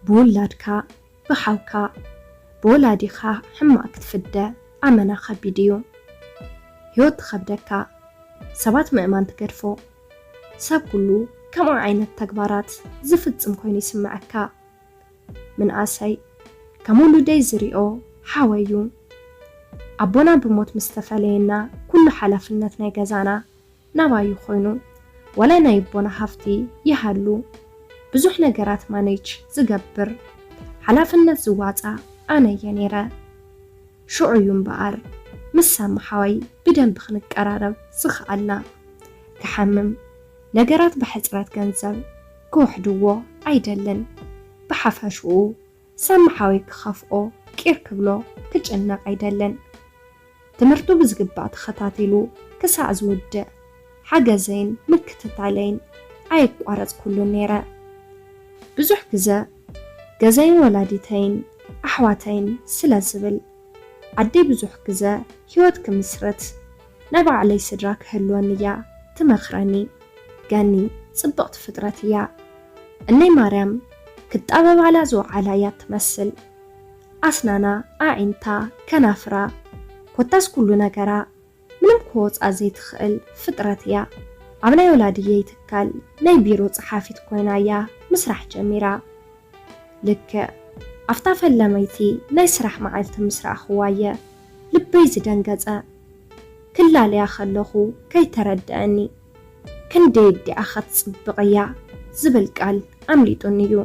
ብውላድካ፣ ብሓውካ፣ ብወላዲኻ ሕማቕ ክትፍደ ኣመና ከቢድ እዩ። ህይወት ትኸብደካ፣ ሰባት ምእማን ትገድፎ። ሰብ ኩሉ ከምኡ ዓይነት ተግባራት ዝፍጽም ኮይኑ ይስምዐካ። ምንኣሰይ ከም ውሉደይ ዝሪኦ ሓወይ እዩ። ኣቦና ብሞት ምስ ተፈለየና ኩሉ ሓላፍነት ናይ ገዛና ናባዩ ኮይኑ፣ ዋላ ናይ ኣቦና ሃፍቲ ይሃሉ ብዙሕ ነገራት ማኔጅ ዝገብር ሓላፍነት ዝዋፃእ ኣነ እየ ነይረ። ሽዑ እዩ እምበኣር ምስ ሳሚ ሓወይ ብደንቢ ክንቀራረብ ዝኸኣልና። ክሓምም፣ ነገራት ብሕፅረት ገንዘብ ክውሕድዎ ኣይደልን። ብሓፈሽኡ ሳሚ ሓወይ ክኸፍኦ ቂር ክብሎ ክጭነቕ ኣይደልን። ትምህርቱ ብዝግባእ ተኸታቲሉ ክሳዕ ዝውድእ ሓገዘይን ምክትታለይን ኣየቋረጽኩሉን ነይረ። ብዙሕ ግዘ ገዛይን ወላዲተይን ኣሕዋተይን ስለ ዝብል፣ ኣደይ ብዙሕ ግዘ ህይወት ክምስርት ናይ ባዕለይ ስድራ ክህልወኒ እያ ትመኽረኒ። ገኒ ጽብቕቲ ፍጥረት እያ። እነይ ማርያም ክትጣበባላ ዝወዓላ እያ ትመስል። ኣስናና፣ ኣዒንታ፣ ከናፍራ፣ ኮታስ ኩሉ ነገራ ምንም ክወጻ ዘይትኽእል ፍጥረት እያ። ኣብ ናይ ወላድየይ ትካል ናይ ቢሮ ጸሓፊት ኮይና እያ ምስራሕ ጀሚራ። ልክዕ ኣብታ ፈለመይቲ ናይ ስራሕ መዓልቲ ምስ ረኣኽዋ እየ ልበይ ዝደንገጸ። ክላለያ ከለኹ ከይተረድኣኒ፣ "ክንደይ ኣዲኣ ኸትጽብቕ እያ" ዝብል ቃል ኣምሊጡኒ እዩ።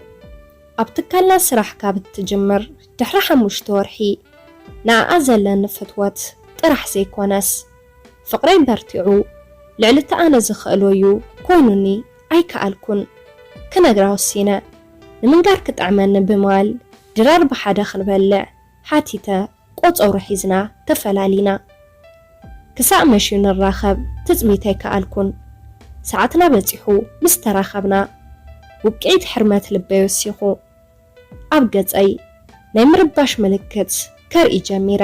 ኣብ ትካልና ስራሕ ካብ እትጅምር ድሕሪ ሓሙሽተ ወርሒ ንዓኣ ዘለኒ ፍትወት ጥራሕ ዘይኮነስ፣ ፍቕረይ በርቲዑ ልዕሊ እቲ ኣነ ዝኽእሎ እዩ ኮይኑኒ ኣይከኣልኩን። ክነግራ ወሲነ። ንምንጋር ክጥዕመኒ ብምባል ድራር ብሓደ ክንበልዕ ሓቲተ፣ ቆጸሮ ሒዝና ተፈላሊና። ክሳዕ መሽዩ ንራኸብ ትጽቢት ኣይከኣልኩን። ሰዓትና በጺሑ ምስ ተራኸብና፣ ውቅዒት ሕርመት ልበይ ወሲኹ። ኣብ ገጸይ ናይ ምርባሽ ምልክት ከርኢ ጀሚረ።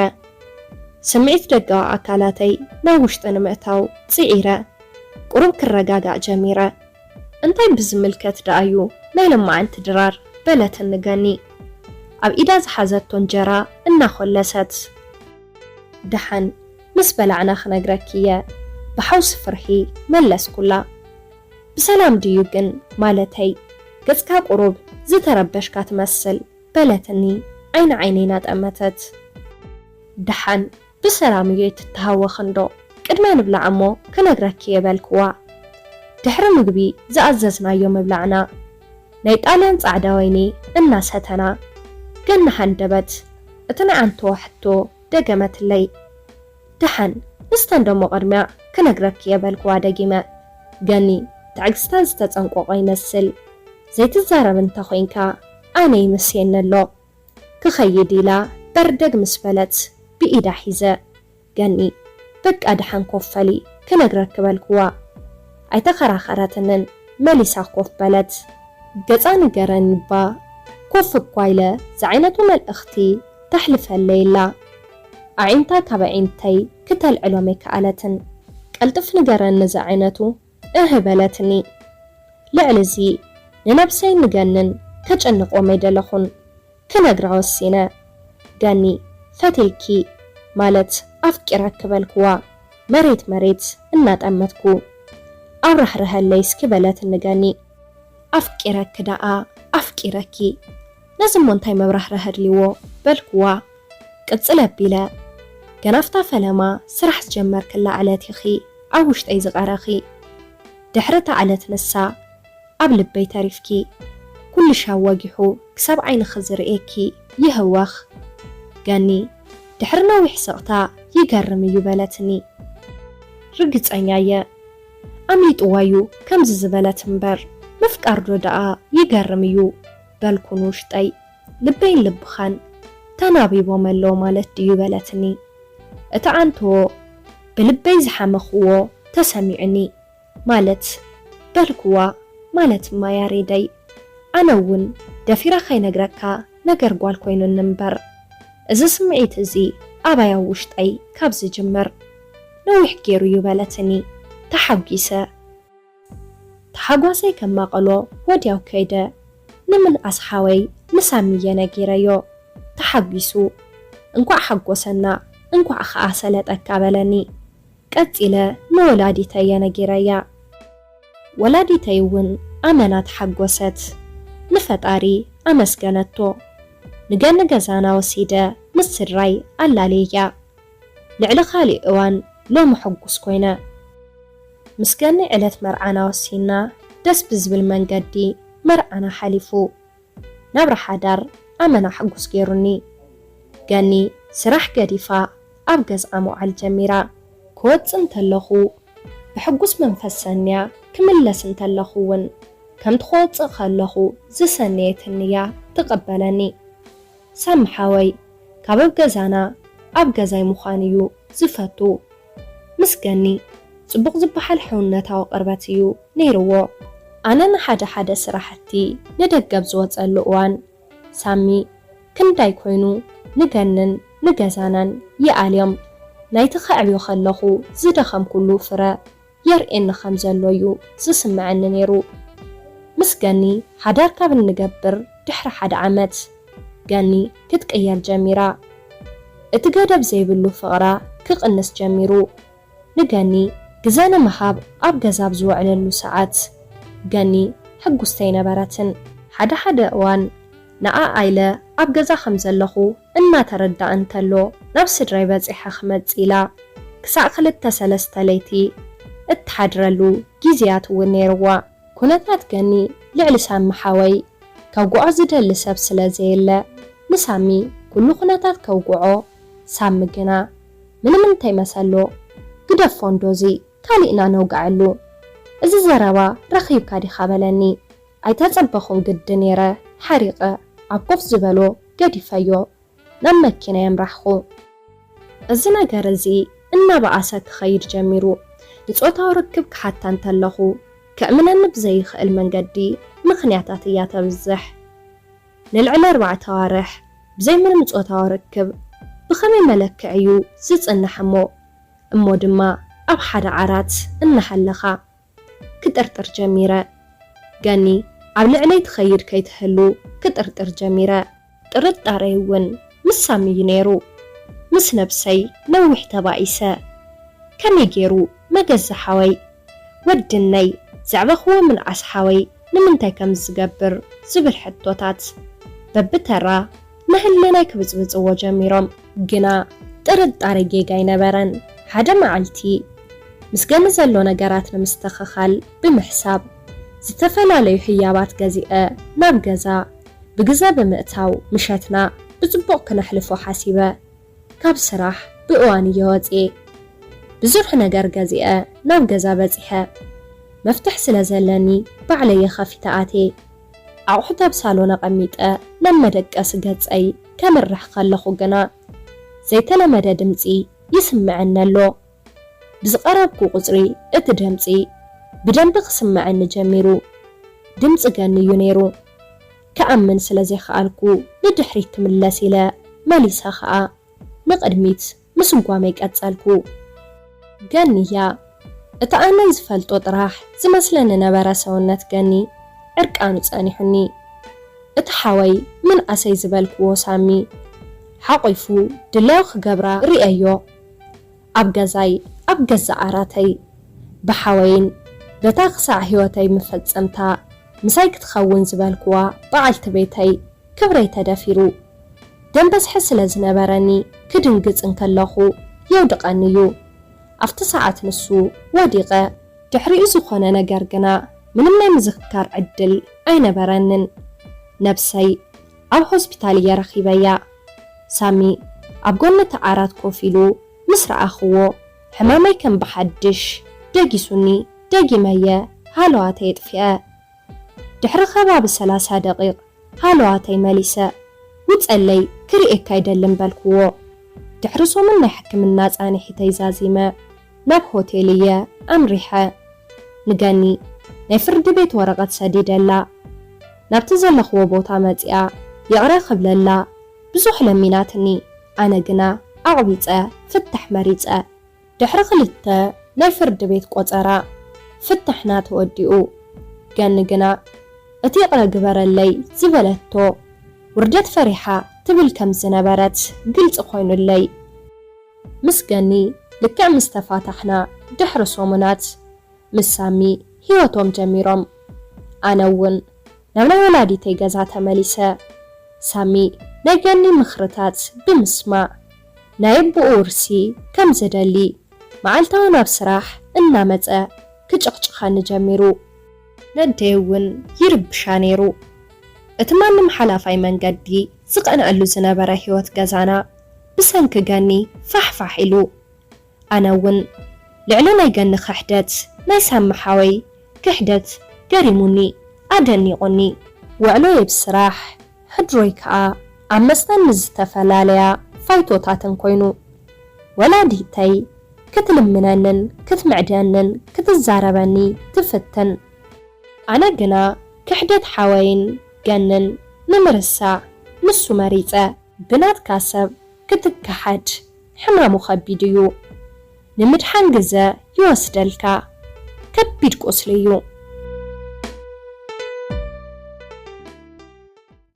ስምዒት ደጋዊ ኣካላተይ ናብ ውሽጢ ንምእታው ጽዒረ። ቁሩብ ክረጋጋእ ጀሚረ። "እንታይ ብዝምልከት ደኣ'ዩ ናይ ሎማዓንቲ ድራር?" በለትኒ ገኒ፣ ኣብ ኢዳ ዝሓዘቶ እንጀራ እናኾለሰት። "ደሓን፣ ምስ በላዕና ክነግረኪ እየ" ብሓውሲ ፍርሒ መለስኩላ። "ብሰላም ድዩ ግን? ማለተይ፣ ገጽካ ቁሩብ ዝተረበሽካ ትመስል" በለትኒ ዓይኒ ዓይነይ እናጠመተት። "ደሓን፣ ብሰላም እየ፣ ኣይትተሃወኺ እንዶ፣ ቅድሚያ ንብላዕ እሞ ክነግረኪ እየ" በልክዋ። ድሕሪ ምግቢ ዝኣዘዝናዮ ምብላዕና፣ ናይ ጣልያን ጻዕዳ ወይኒ እናሰተና፣ ገኒ ሃንደበት እቲ ናይ ኣንትዎ ሕቶ ደገመትለይ። "ደሓን፣ ንስተ እንዶ እሞ ቅድሚያ ክነግረኪ እየ" በልክዋ ደጊመ። ገኒ ትዕግስታ ዝተጸንቆቆ ይመስል። "ዘይትዛረብ እንተ ኮይንካ ኣነ ይምስየኒ ኣሎ። ክኸይድ" ኢላ በርደግ ምስ በለት ብኢዳ ሒዘ። ገኒ፣ "በቃ ደሓን ኮፍ በሊ ክነግረኪ" በልክዋ። ኣይተኸራኸረትንን፣ መሊሳ ኮፍ በለት። "ገጻ ንገረኒ እባ፣ ኮፍ እኳ ኢለ ዝዓይነቱ መልእኽቲ ተሕልፈለይ ኣላ" ኣዒንታ ካብ ኣዒንተይ ክተልዕሎም ኣይከኣለትን። "ቀልጥፍ ንገረኒ ዝዓይነቱ" እህ በለትኒ። ልዕሊ እዚ ንነብሰይን ንገንን ከጨንቆም ኣይደለኹን። ክነግራ ወሲነ። "ገኒ፣ ፈትየኪ" ማለት "ኣፍቂረኪ" በልክዋ መሬት መሬት እናጠመትኩ። "ኣብራህርሀለይ እስኪ" በለትኒ ገኒ። "ኣፍቂረኪ ደኣ ኣፍቂረኪ፣ ነዚ እሞ እንታይ መብራህርህ ኣድልዎ?" በልክዋ ቅጽል ኣቢለ። "ገና ኣብታ ፈለማ ስራሕ ዝጀመርክላ ዕለት ኢኺ ኣብ ውሽጠይ ዝቐረኺ። ድሕሪ እታ ዕለት ንሳ ኣብ ልበይ ተሪፍኪ። ኩሉ ሻብ ወጊሑ ክሳብ ዓይንኺ ዝርእየኪ ይህወኽ" ገኒ ድሕሪ ነዊሕ ስቕታ። "ይገርም እዩ" በለትኒ። "ርግጸኛ እየ ኣምሊጥዋ እዩ ከምዚ ዝበለት እምበር፣ ምፍቃር ዶ ደኣ ይገርም እዩ" በልኩ ንውሽጠይ። "ልበይን ልብኻን ተናቢቦም ኣለዉ ማለት ድዩ?" በለትኒ። እቲ ኣንትዎ ብልበይ ዝሓመኽዎ ተሰሚዑኒ። "ማለት?" በልክዋ። "ማለትማ ያሬደይ፣ ኣነ እውን ደፊረ ከይነግረካ ነገር ጓል ኮይኑኒ እምበር፣ እዚ ስምዒት እዚ ኣባይ ኣብ ውሽጠይ ካብ ዝጅምር ነዊሕ ገይሩ እዩ" በለትኒ ተሓጒሰ። ተሓጓሰይ ከማቐሎ ወዲያው ከይደ። ንምንኣስ ሓወይ፣ ንሳሚ እየ ነጊረዮ። ተሓጒሱ፣ "እንኳዕ ሓጎሰና፣ እንኳዕ ኸኣ ሰለጠካ" በለኒ። ቀጺለ ንወላዲተይ እየ ነጊረያ። ወላዲተይ እውን ኣመና ተሓጎሰት፣ ንፈጣሪ ኣመስገነቶ። ንገኒ ገዛና ወሲደ ምስ ስድራይ ኣላልየያ። ልዕሊ ካሊእ እዋን ሎሚ ሕጉስ ኮይነ። ምስ ገኒ ዕለት መርዓና ወሲና፣ ደስ ብዝብል መንገዲ መርዓና ሓሊፉ። ናብራ ሓዳር ኣመና ሕጉስ ገይሩኒ። ገኒ ስራሕ ገዲፋ ኣብ ገዝኣ ምውዓል ጀሚራ። ክወጽእ እንተለኹ ብሕጉስ መንፈስ ሰንያ፣ ክምለስ እንተለኹ እውን ከምቲ ክወጽእ ከለኹ ዝሰነየትኒ እያ ትቕበለኒ። ሳሚ ሓወይ፣ ካብ ኣብ ገዛና ኣብ ገዛይ ምዃን እዩ ዝፈቱ። ምስ ገኒ ጽቡቕ ዝበሃል ሕውነታዊ ቅርበት እዩ ነይርዎ። ኣነ ንሓደ ሓደ ስራሕቲ ንደገ ኣብ ዝወጸሉ እዋን፣ ሳሚ ክንዳይ ኮይኑ ንገንን ንገዛናን ይኣልዮም። ናይቲ ከዕብዮ ከለኹ ዝደኸምኩሉ ፍረ የርእየኒ ከም ዘሎ እዩ ዝስምዐኒ ነይሩ። ምስ ገኒ ሓዳር ካብ እንገብር ድሕሪ ሓደ ዓመት፣ ገኒ ክትቅየር ጀሚራ። እቲ ገደብ ዘይብሉ ፍቕራ ክቕንስ ጀሚሩ። ንገኒ ግዘ ንምሃብ ኣብ ገዛ ኣብ ዝውዕለሉ ሰዓት፣ ገኒ ሕጉስቲ ኣይነበረትን። ሓደ ሓደ እዋን ንዓኣ ኢለ ኣብ ገዛ ከም ዘለኹ እናተረድኣ እንተሎ፣ ናብ ስድራይ በጺሐ ክመጽእ ኢላ ክሳዕ ክልተ ሰለስተ ለይቲ እትሓድረሉ ግዜያት እውን ነይርዋ። ኩነታት ገኒ ልዕሊ ሳሚ ሓወይ ከውግዖ ዝደሊ ሰብ ስለ ዘየለ፣ ንሳሚ ኩሉ ኩነታት ከውግዖ፣ ሳሚ ግና፣ "ምንም እንተይመሰሎ፣ ግደፎ እንዶዚ፣ ካሊእና ነውግዐሉ። እዚ ዘረባ ረኺብካ ዲኻ?" በለኒ። ኣይተጸበኹን ግዲ ነይረ፣ ሓሪቐ ኣብ ኮፍ ዝበሎ ገዲፈዮ ናብ መኪናይ ኣምራሕኹ። እዚ ነገር እዚ እናበኣሰ ክኸይድ ጀሚሩ። ንጾታዊ ርክብ ክሓታ እንተለኹ፣ ከእምነኒ ብዘይኽእል መንገዲ ምኽንያታት እያ ተብዝሕ። ንልዕሊ ኣርባዕተ ኣዋርሕ ብዘይ ምንም ጾታዊ ርክብ ብኸመይ መለክዒ እዩ ዝጽንሕ እሞ? እሞ ድማ ኣብ ሓደ ዓራት እናሃለኻ ክጥርጥር ጀሚረ። ገኒ ኣብ ልዕለይ ትኸይድ ከይትህሉ ክጥርጥር ጀሚረ። ጥርጣረይ እውን ምስ ሳሚ እዩ ነይሩ። ምስ ነብሰይ ነዊሕ ተባኢሰ። ከመይ ገይሩ መገዛ ሓወይ፣ ወድነይ፣ ዘዕበኽዎ ምንኣስ ሓወይ ንምንታይ ከም ዝገብር ዝብል ሕቶታት በብተራ ንህልናይ ክብጽብጽዎ ጀሚሮም። ግና ጥርጣረ ጌጋ ኣይነበረን። ሓደ መዓልቲ፣ ምስ ገኒ ዘሎ ነገራት ንምስትኽኻል ብምሕሳብ፣ ዝተፈላለዩ ህያባት ገዚአ ናብ ገዛ ብግዘ ብምእታው፣ ምሸትና ብጽቡቕ ክነሕልፎ ሓሲበ። ካብ ስራሕ ብእዋን እየ ወጽኤ። ብዙሕ ነገር ገዚአ ናብ ገዛ በጺሐ። መፍትሕ ስለ ዘለኒ፣ ባዕለየ ከፊተ ኣትየ። ኣቑሑት ኣብ ሳሎን ኣቐሚጠ ናብ መደቀሲ ገጸይ ከምርሕ ከለኹ ግና፣ ዘይተለመደ ድምጺ ይስምዐኒ ኣሎ። ብዝቐረብኩ ቁጽሪ፣ እቲ ድምጺ ብደንቢ ክስምዐኒ ጀሚሩ። ድምጺ ገኒ እዩ ነይሩ። ክኣምን ስለ ዘይከኣልኩ፣ ንድሕሪት ክምለስ ኢለ፣ መሊሰ ኸኣ ንቕድሚት ምስጓመይ ቀጸልኩ። ገኒ እያ። እቲ ኣነ ዝፈልጦ ጥራሕ ዝመስለኒ ነበረ ሰውነት ገኒ ዕርቃኑ ጸኒሑኒ። እቲ ሓወይ ምንኣሰይ ዝበልክዎ ሳሚ ሓቑፉ ድላዩ ክገብራ ርእየዮ። ኣብ ገዛይ፣ ኣብ ገዛእ ዓራተይ፣ ብሓወይን በታ ክሳዕ ህይወተይ መፈጸምታ ምሳይ ክትኸውን ዝበልክዋ በዓልቲ ቤተይ ክብረይ ተደፊሩ። ደም በዝሒ ስለ ዝነበረኒ ክድንግጽ እንከለኹ የውድቐኒ እዩ። ኣብቲ ሰዓት ንሱ ወዲቐ። ድሕሪኡ ዝኾነ ነገር ግና ምንም ናይ ምዝክካር ዕድል ኣይነበረንን። ነብሰይ ኣብ ሆስፒታል እየ ረኺበያ። ሳሚ ኣብ ጎኒ እቲ ዓራት ኮፍ ኢሉ ምስ ረኣኽዎ፣ ሕማመይ ከም ብሓድሽ ደጊሱኒ። ደጊመየ ሃለዋተይ ኣጥፊአ። ድሕሪ ከባቢ ሰላሳ ደቂቕ ሃለዋተይ መሊሰ። "ውጸለይ፣ ክርእየካ ኣይደልን" በልክዎ። ድሕሪ ሰሙን ናይ ሕክምና ጻንሒተይ ዛዚመ ናብ ሆቴል እየ ኣምሪሐ። ንገኒ ናይ ፍርዲ ቤት ወረቐት ሰዲደላ። ናብቲ ዘለኽዎ ቦታ መጺኣ ይቕረ ክብለላ ብዙሕ ለሚናትኒ። ኣነ ግና ኣቕቢጸ ፍታሕ መሪጸ። ድሕሪ ክልተ ናይ ፍርዲ ቤት ቆጸራ፣ ፍታሕና ተወዲኡ። ገኒ ግና እቲ "ይቕረ ግበረለይ" ዝበለቶ ውርደት ፈሪሓ ትብል ከም ዝነበረት ግልጺ ኮይኑለይ። ምስ ገኒ ልክዕ ምስ ተፋታሕና ድሕሪ ሰሙናት፣ ምስ ሳሚ ህይወቶም ጀሚሮም። ኣነ እውን ናብ ናይ ወላዲተይ ገዛ ተመሊሰ። ሳሚ ናይ ገኒ ምኽርታት ብምስማዕ፣ ናይ ኣቦኡ ውርሲ ከም ዝደሊ፣ መዓልታዊ ናብ ስራሕ እናመጸ ክጭቕጭኸኒ ጀሚሩ። ነደይ እውን ይርብሻ ነይሩ። እቲ ማንም ሓላፋይ መንገዲ ዝቐንዐሉ ዝነበረ ህይወት ገዛና ብሰንኪ ገኒ ፋሕፋሕ ኢሉ። ኣነ እውን ልዕሊ ናይ ገኒ ክሕደት፣ ናይ ሳሚ ሓወይ ክሕደት ገሪሙኒ፣ ኣደኒቑኒ። ውዕሎይ ኣብ ስራሕ፣ ሕድሮይ ከኣ ኣብ መስተን ምስ ዝተፈላለያ ፋይቶታትን ኮይኑ። ወላዲተይ ክትልምነንን ክትምዕደንን ክትዛረበኒ ትፍትን። ኣነ ግና ክሕደት ሓወይን ገንን ንምርሳዕ ንሱ መሪጸ። ብናትካ ሰብ ክትከሓድ ሕማሙ ከቢድ እዩ። ንምድሓን ግዘ ይወስደልካ። ከቢድ ቁስሊ እዩ።